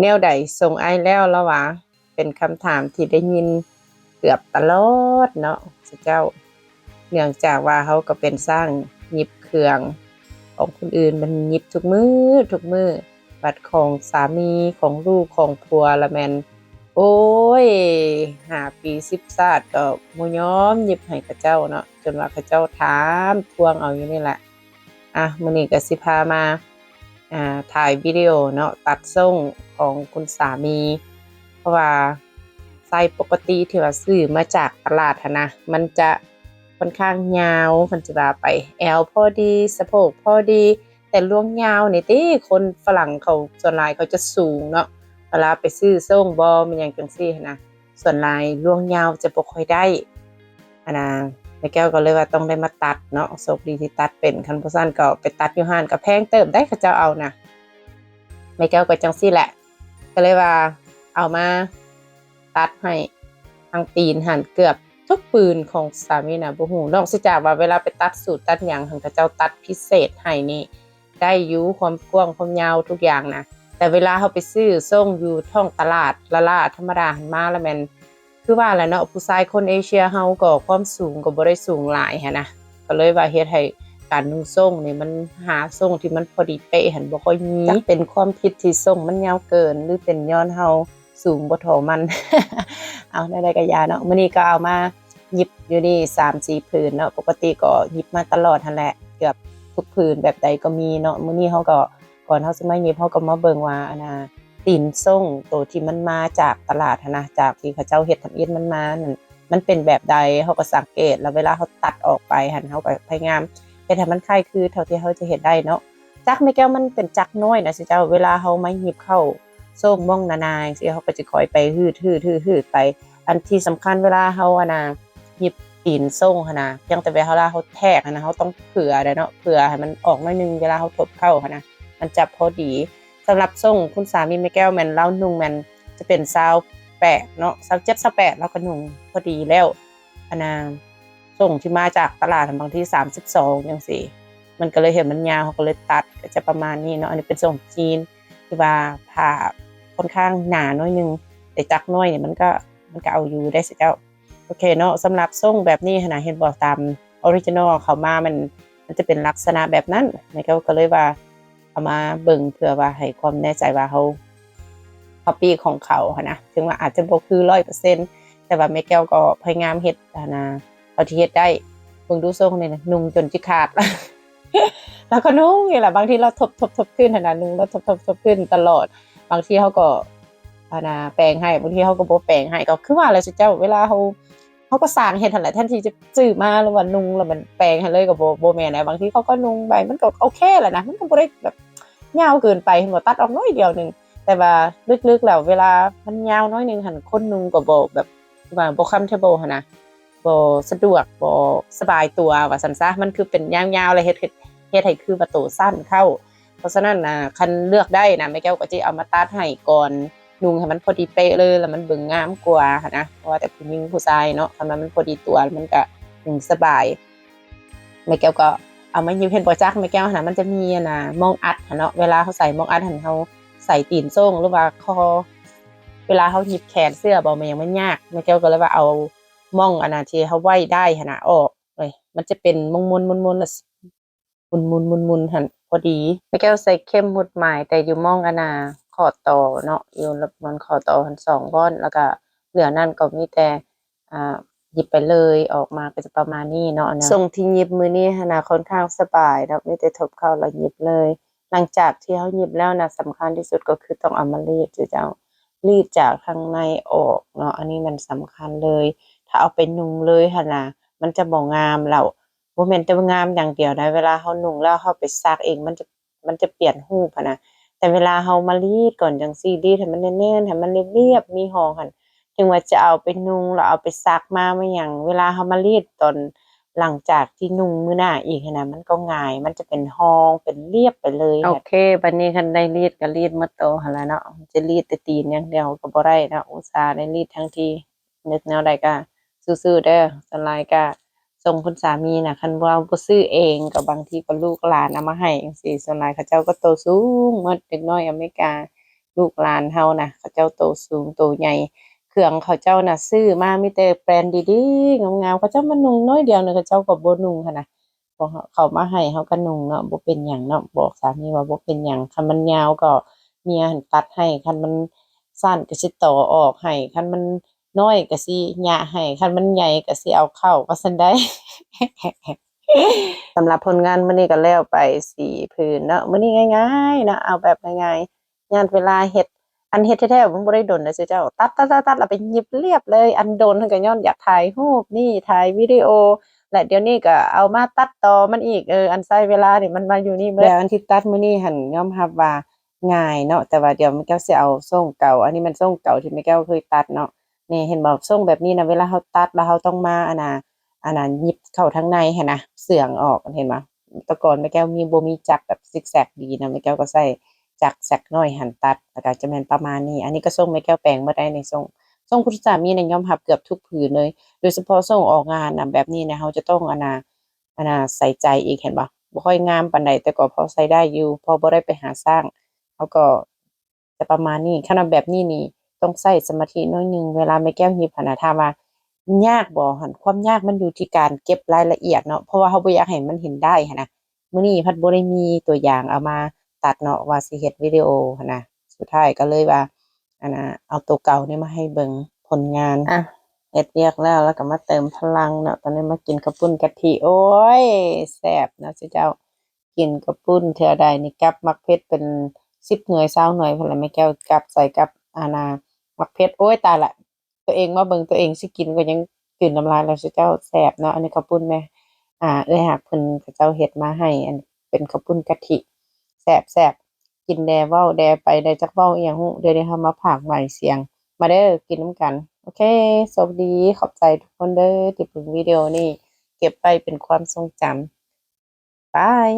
ແນວໃດ ສົ່ງອ້າຍແລ້ວລະຫວາ? ເປັນຄຳຖາມທີ່ໄດ້ຍິນເກືອບຕະຫຼອດເນາະເຈົ້າ. ເນື່ອງຈາກວ່າເຮົາກໍເປັນຊ່າງຫຍິບເຄື່ອງຂອງຄົນອື່ນ ມັນຫຍິບທຸກມື້ທຸກມື້, ບັດຂອງສາມີ ຂອງລູກ ຂອງຜົວລະແມ່ນ ໂອ້ຍ ຫ້າປີສິບຊາດກໍບໍ່ຍອມຫຍິບໃຫ້ເຂົາເຈົ້າເນາະ, ຈົນວ່າເຂົາເຈົ້າຖາມທວງເອົາຢູ່ນີ້ແຫຼະ. ອ່ະ ມື້ນີ້ກໍຊິພາມາ ອ່າ ຖ່າຍວິດີໂອເນາະ ຕັດສົ້ງຂອງຄຸນສາມີ ເພາະວ່າໄຊປົກກະຕິທີ່ວ່າຊື້ມາຈາກຕະຫຼາດຫັ້ນນະ ມັນຈະຄ່ອນຂ້າງຍາວ ຄັນຊິວ່າໄປ ແອວພໍດີ ສະໂພກພໍດີ, ແຕ່ລວງຍາວນີ້ຕິ ຄົນຝຣັ່ງເຂົາສ່ວນຫຼາຍເຂົາຈະສູງເນາະ, ເວລາໄປຊື້ສົ້ງບໍ່ແມ່ນຫຍັງຈັ່ງຊີ້ຫັ້ນນະ ສ່ວນຫຼາຍລວງຍາວຈະບໍ່ຄ່ອຍໄດ້. ອັນນະ ແມ່ແກ້ວກໍເລີຍວ່າຕ້ອງໄດ້ມາຕັດເນາະ, ໂຊກດີທີ່ຕັດເປັນ, ຄັນບໍ່ຊັ້ນກໍໄປຕັດຢູ່ຮ້ານກໍແພງເຕີບໄດ໋ ເຂົາເຈົ້າເອົານະ. ແມ່ແກ້ວກໍຈັ່ງຊີ້ແຫຼະ ກໍເລີຍວ່າເອົາມາຕັດໃຫ້ທາງຕີນຫັ້ນເກືອບທຸກຜືນຂອງສາມີນະ. ບໍ່ຮູ້ ນອກເສຍຈາກວ່າເວລາໄປຕັດສູດຕັດຫຍັງຫັ້ນ ເຂົາເຈົ້າຕັດພິເສດໃຫ້ນີ້ ໄດ້ຢູ່ ຄວາມກວ້າງຄວາມຍາວທຸກຢ່າງນະ, ແຕ່ເວລາເຮົາໄປຊື້ສົ້ງຢູ່ທ້ອງຕະຫຼາດລ້າໆທຳມະດາຫັ້ນມາລະແມ່ນ ຄືວ່າແຫຼະເນາະ ຜູ້ຊາຍຄົນເອເຊຍເຮົາກໍຄວາມສູງກໍບໍ່ໄດ້ສູງຫຼາຍຫັ້ນນະ, ກໍເລີຍວ່າເຮັດໃຫ້ການນຸ່ງສົ້ງນີ້ ມັນຫາສົ້ງທີ່ມັນພໍດີເປະຫັ້ນບໍ່ຄ່ອຍມີ. ຈັກເປັນຄວາມຜິດທີ່ສົ້ງມັນຍາວເກີນ ຫຼືເປັນຍ້ອນເຮົາສູງບໍ່ທໍ່ມັນ. ເອົາ ແນວໃດກໍຢ່າເນາະ, ມື້ນີ້ກໍເອົາມາຫຍິບຢູ່ນີ້ສາມສີ່ຜືນເນາະ, ປົກກະຕິກໍຫຍິບມາຕະຫຼອດຫັ້ນແຫຼະ ເກືອບທຸກຜືນ ແບບໃດກໍມີເນາະ. ມື້ນີ້ເຮົາກໍ ກ່ອນເຮົາຊິມາຫຍິບ ເຮົາກໍມາເບິ່ງວ່າ ອັນນະ ຕີນສົ້ງໂຕທີ່ມັນມາຈາກຕະຫຼາດຫັ້ນນະ ຈາກທີ່ເຂົາເຈົ້າເຮັດທຳອິດມັນມານັ້ນ ມັນເປັນແບບໃດ, ເຮົາກໍສັງເກດ ແລ້ວເວລາເຮົາຕັດອອກໄປຫັ້ນ ເຮົາກໍພະຍາຍາມເຮັດໃຫ້ມັນຄ້າຍຄືເທົ່າທີ່ເຮົາຈະເຮັດໄດ້ເນາະ. ຈັກແມ່ແກ້ວມັນເປັນຈັກນ້ອຍນະເຈົ້າ, ເວລາເຮົາມາຫຍິບເຂົ້າສົ້ງມ່ອງໜາໆຈັ່ງຊີ້ ເຮົາກໍຈະຄ່ອຍໄປຫືດໆໆໄປ. ອັນທີ່ສຳຄັນເວລາເຮົາ ອັນນະ ຫຍິບຕີນສົ້ງຫັ້ນນະ ພຽງແຕ່ເວລາເຮົາແທກຫັ້ນນະ ເຮົາຕ້ອງເຜື່ອໄດ້ເນາະ, ເຜື່ອໃຫ້ມັນອອກໜ້ອຍໜຶ່ງ ເວລາເຮົາທົບເຂົ້າຫັ້ນນະ ມັນຈະພໍດີ. ສຳລັບສົ້ງຄຸນສາມີແມ່ແກ້ວແມ່ນລາວນຸ່ງແມ່ນຈະເປັນຊາວແປດເນາະ, ຊາວເຈັດ ຊາວແປດ ລາວກໍນຸ່ງພໍດີແລ້ວ. ອັນນະ ສົ້ງທີ່ມາຈາກຕະຫຼາດຫັ້ນ ບາງທີສາມສິບສອງຈັ່ງຊີ້ ມັນກໍເລີຍເຫັນມັນຍາວ ເຮົາກໍເລີຍຕັດ ກໍຈະປະມານນີ້ເນາະ. ອັນນີ້ເປັນສົ້ງຈີນທີ່ວ່າຜ້າຄ່ອນຂ້າງໜາໜ້ອຍໜຶ່ງ, ແຕ່ຈັກນ້ອຍນີ້ມັນກໍ ມັນກໍເອົາຢູ່ໄດ໋ເຈົ້າ. ໂອເຄເນາະ, ສຳລັບສົ້ງແບບນີ້ຫັ້ນນະ ເຫັນບໍ່ ຕາມອໍຣິຈິນໍເຂົ້າມາ ມັນ ມັນຈະເປັນລັກສະນະແບບນັ້ນ. ແມ່ແກ້ວກໍເລີຍວ່າເອົາມາເບິ່ງ ເພື່ອວ່າໃຫ້ຄວາມແນ່ໃຈວ່າເຮົາ copy ຂອງເຂົາຫັ້ນນະ, ເຖິງວ່າອາດຈະບໍ່ຄືຮ້ອຍເປີເຊັນ ແຕ່ວ່າແມ່ແກ້ວກໍພະຍາຍາມເຮັດຫັ້ນນະ ເທົ່າທີ່ເຮັດໄດ້. ເບິ່ງດູ ສົ້ງນີ້ນະ ນຸ່ງຈົນຊິຂາດ ແລ້ວກໍນຸ່ງນີ້ແຫຼະ, ບາງທີລາວທົບໆໆຂຶ້ນຫັ້ນນະ, ນຸ່ງລາວທົບໆໆຂຶ້ນຕະຫຼອດ. ບາງທີເຮົາກໍ ອັນນະ ແປງໃຫ້, ບາງທີເຮົາກໍບໍ່ແປງໃຫ້. ກໍຄືວ່າແຫຼະເຈົ້າ, ເວລາເຮົາ ເຮົາກໍສ້າງເຮັດຫັ້ນແຫຼະ, ແທນທີ່ຈະຊື້ມາ ຫຼືວ່ານຸ່ງແລ້ວມັນແປງໃຫ້ເລີຍ ກໍບໍ່ ບໍ່ແມ່ນນະ. ບາງທີເຂົາກໍນຸ່ງໄປ ມັນກໍໂອເຄແຫຼະນະ, ມັນກໍບໍ່ໄດ້ແບບຍາວເກີນໄປ, ເຫັນບໍ່, ຕັດອອກໜ້ອຍດຽວໜຶ່ງ. ແຕ່ວ່າເລິກໆແລ້ວ ເວລາມັນຍາວໜ້ອຍໜຶ່ງຫັ້ນ ຄົນນຸ່ງກໍບໍ່ແບບວ່າບໍ່ comfortable ຫັ້ນນະ, ບໍ່ສະດວກ ບໍ່ສະບາຍຕົວວ່າຊັ້ນຊະ. ມັນຄືເປັນຍາວໆ ແລ້ວເຮັດ ເຮັດ ເຮັດໃຫ້ຄືວ່າໂຕສັ້ນເຂົ້າ. ເພາະສະນັ້ນນະ ຄັນເລືອກໄດ້ນະ ແມ່ແກ້ວກໍຈະເອົາມາຕັດໃຫ້ກ່ອນ, ນຸ່ງໃຫ້ມັນພໍດີເປະເລີຍ ແລ້ວມັນເບິ່ງງາມກວ່າຫັ້ນນະ. ບໍ່ວ່າແຕ່ຜູ້ຍິງຜູ້ຊາຍເນາະ, ຄັນວ່າມັນພໍດີຕົວ ມັນກະນຸ່ງສະບາຍ. ແມ່ແກ້ວກໍເອົາມາຫຍິບ, ເຫັນບໍ່ຈັກ ແມ່ແກ້ວຫັ້ນນະ ມັນຈະມີອັນນະ ໝ້ອງອັດຫັ້ນເນາະ, ເວລາເຮົາໃສ່ໝ້ອງອັດຫັ້ນ ເຮົາໃສ່ຕີນສົ້ງ ຫຼືວ່າຂໍ້ ເວລາເຮົາຫຍິບແຂນເສື້ອບໍ່ ແມ່ນຫຍັງມັນຍາກ. ແມ່ແກ້ວກໍເລີຍວ່າເອົາໝ້ອງອັນນະ ທີ່ເຮົາໄຫວ້ໄດ້ຫັ້ນນະອອກເລີຍ, ມັນຈະເປັນມົນໆໆໆ ແລ້ວ ໝຸນໆໆໆຫັ້ນ ພໍດີ. ແມ່ແກ້ວໃສ່ເຂັມຮຸດໝາຍແຕ່ຢູ່ໝ້ອງອັນນາ ຂໍ້ຕໍ່ເນາະ, ຢູ່ໝ່ອງຂໍ້ຕໍ່ຫັ້ນສອງບ່ອນ, ແລ້ວກະເຫຼືອນັ້ນກໍມີແຕ່ ອ່າ ຫຍິບໄປເລີຍ, ອອກມາກໍຈະປະມານນີ້ເນາະ. ອັນນະ ຊົງທີ່ຫຍິບມື້ນີ້ຫັ້ນນະ ຄ່ອນຂ້າງສະບາຍເນາະ, ມີແຕ່ທົບເຂົ້າແລ້ວຫຍິບເລີຍ. ຫຼັງຈາກທີ່ເຮົາຫຍິບແລ້ວນະ ສຳຄັນທີ່ສຸດກໍຄືຕ້ອງເອົາມາລີດ ເຈົ້າ, ລີດຈາກທາງໃນອອກເນາະ, ອັນນີ້ມັນສຳຄັນເລີຍ. ຖ້າເອົາໄປນຸ່ງເລີຍຫັ້ນນະ ມັນຈະບໍ່ງາມແລ້ວ. ບໍ່ແມ່ນແຕ່ວ່າງາມຢ່າງດຽວໃດ, ເວລາເຮົານຸ່ງແລ້ວເຮົາໄປຊັກເອງ ມັນຈະ ມັນຈະປ່ຽນຮູບຫັ້ນນະ. ແຕ່ເວລາເຮົາມາລີດກ່ອນຈັ່ງຊີ້, ລີດໃຫ້ມັນແໜ້ນໆ ໃຫ້ມັນລຽບໆ ມີຮ່ອງຫັ້ນ, ເຖິງວ່າຈະເອົາໄປນຸ່ງ ແລ້ວເອົາໄປຊັກມາ ມາຫຍັງ, ເວລາເຮົາມາລີດຕອນຫຼັງຈາກທີ່ນຸ່ງມື້ໜ້າອີກຫັ້ນນະ ມັນກໍງ່າຍ, ມັນຈະເປັນຮ່ອງ ເປັນລຽບໄປເລີຍ. ໂອເຄ, ບັດນີ້ຄັນໄດ້ລີດກໍລີດໝົດໂຕຫັ້ນລະເນາະ, ຈະລີດແຕ່ຕີນຢ່າງດຽວກໍບໍ່ໄດ້ເນາະ. ອຸດສ່າໄດ້ລີດທັງທີ, ນຶກແນວໃດກໍສູ້ໆເດີ. ສ່ວນຫຼາຍກໍ ສົ່ງຄຸນສາມີນະ, ຄັນວ່າບໍ່ຊື້ເອງກໍບາງທີກໍລູກຫຼານເອົາມາໃຫ້ຈັ່ງຊີ້. ສ່ວນຫຼາຍເຂົາເຈົ້າກໍໂຕສູງໝົດ, ເດັກນ້ອຍອາເມລິກາ ລູກຫຼານເຮົານະ ເຂົາເຈົ້າໂຕສູງໂຕໃຫຍ່ ເຄື່ອງເຂົາເຈົ້ານະຊື້ມາມີແຕ່ແບຣນດີໆ ງາມໆ ເຂົາເຈົ້າມານຸ່ງໜ້ອຍດຽວໜຶ່ງ ເຂົາເຈົ້າກໍບໍ່ນຸ່ງຫັ້ນນະ. ພວກເຂົາມາໃຫ້ເຮົາກໍນຸ່ງເນາະ ບໍ່ເປັນຫຍັງເນາະ ບອກສາມີວ່າບໍ່ເປັນຫຍັງ ຄັນມັນຍາວກໍເມຍຫັ້ນຕັດໃຫ້ ຄັນມັນສັ້ນກໍຊິຕໍ່ອອກໃຫ້ ຄັນມັນນ້ອຍກໍຊິຍະໃຫ້ ຄັນມັນໃຫຍ່ກໍຊິເອົາເຂົ້າ ວ່າຊັ້ນໃດ. ສຳລັບຜົນງານມື້ນີ້ກໍແລ້ວໄປສີ່ຜືນເນາະ ມື້ນີ້ງ່າຍໆເນາະ ເອົາແບບງ່າຍໆ ຢ້ານເວລາເຮັດ ອັນເຮັດແທ້ໆມັນບໍ່ໄດ້ດົນເດ້ເຈົ້າ ຕັດໆໆໆ ແລ້ວໄປຫຍິບລຽບເລີຍ ອັນດົນຫັ້ນກໍຍ້ອນຢາກຖ່າຍຮູບນີ້ ຖ່າຍວິດີໂອ ແລະດຽວນີ້ກໍເອົາມາຕັດຕໍ່ມັນອີກ ເອີ ອັນໃຊ້ເວລານີ້ມັນມາຢູ່ນີ້ເບິດ. ແລ້ວອັນທີ່ຕັດມື້ນີ້ຫັ້ນຍອມຮັບວ່າງ່າຍເນາະ ແຕ່ວ່າດຽວແມ່ແກ້ວຊິເອົາຊົງເກົ່າ ອັນນີ້ແມ່ນຊົງເກົ່າທີ່ແມ່ແກ້ວເຄີຍຕັດເນາະ. ນີ້ເຫັນບໍ່ ຊົງແບບນີ້ນະ ເວລາເຮົາຕັດແລ້ວເຮົາຕ້ອງມາ ອັນນ່າ ອັນນ່າ ຫຍິບເຂົ້າທາງໃນຫັ້ນນະ ເຊື່ອງອອກ ເຫັນບໍ່? ແຕ່ກ່ອນແມ່ແກ້ວມີ ບໍ່ມີຈັກແບບຊິກແຊັກດີນະ ແມ່ແກ້ວກໍໃຊ້ຈັກແຊັກນ້ອຍຫັ້ນຕັດ ແລ້ວກໍຈະແມ່ນປະມານນີ້. ອັນນີ້ກໍຊົງແມ່ແກ້ວແປງເບິດໄດ໋ນີ້ ຊົງ ຊົງຄຸນສາມີນະ ຍອມຮັບເກືອບທຸກຜືນເລີຍ ໂດຍສະເພາະຊົງອອກງານນະ ແບບນີ້ນະ ເຮົາຈະຕ້ອງ ອັນນ່າ ອັນນ່າ ໃສ່ໃຈອີກ ເຫັນບໍ່? ບໍ່ຄ່ອຍງາມປານໃດ ແຕ່ກໍພໍໃຊ້ໄດ້ຢູ່ ພໍບໍ່ໄດ້ໄປຫາສ້າງ ເຮົາກໍ ຈະປະມານນີ້ ຄັນວ່າແບບນີ້ນີ້ຕ້ອງໃຊ້ສະມາທິໜ້ອຍໜຶ່ງ ເວລາແມ່ແກ້ວຫຍິບຫັ້ນນະ ຖ້າວ່າຍາກບໍ່ຫັ້ນ ຄວາມຍາກມັນຢູ່ທີ່ການເກັບລາຍລະອຽດເນາະ ເພາະວ່າເຮົາບໍ່ຢາກໃຫ້ມັນເຫັນດ້າຍຫັ້ນນະ. ມື້ນີ້ພັດບໍ່ໄດ້ມີຕົວຢ່າງເອົາມາຕັດເນາະ ວ່າຊິເຮັດວິດີໂອຫັ້ນນະ ສຸດທ້າຍກໍເລີຍວ່າ ອັນນ່າ ເອົາໂຕເກົ່ານີ້ມາໃຫ້ເບິ່ງຜົນງານ. ອ່ະ ເຮັດວຽກແລ້ວ ແລ້ວກໍມາເຕີມພະລັງເນາະ ຕອນນີ້ມາກິນເຂົ້າປຸ້ນກະທິ ໂອ້ຍ ແຊບເນາະເຈົ້າ. ກິນເຂົ້າປຸ້ນເທື່ອໃດນີ້ກັບໝາກເຜັດເປັນສິບໜ່ວຍຊາວໜ່ວຍພຸ້ນລະ ແມ່ແກ້ວກັບໃສ່ກັບ ອັນນ່າ ໝາກເຜັດ ໂອ້ຍ ຕາຍລະ ຕົວເອງມາເບິ່ງ ຕົວເອງຊິກິນກໍຍັງກືນນ້ຳລາຍແລ້ວ ເຈົ້າ ແຊບເນາະ. ອັນນີ້ເຂົ້າປຸ້ນແມ່ ອ່າ ເອື້ອຍຮັກເພິ່ນເຂົາເຈົ້າເຮັດມາໃຫ້ ອັນເປັນເຂົ້າປຸ້ນກະທິ ແຊບໆ ກິນແດ່ເວົ້າແດ່ໄປແດ່ ຈັກເວົ້າອີ່ຫຍັງຮູ້. ດຽວນີ້ເຮົາມາພາກໝາຍສຽງ ມາເດີ ກິນນຳກັນ. ໂອເຄ ໂຊກດີ ຂອບໃຈທຸກຄົນເດີທີ່ເບິ່ງວິດີໂອນີ້ ເກັບໄວ້ເປັນຄວາມຊົງຈຳ. ບາຍ.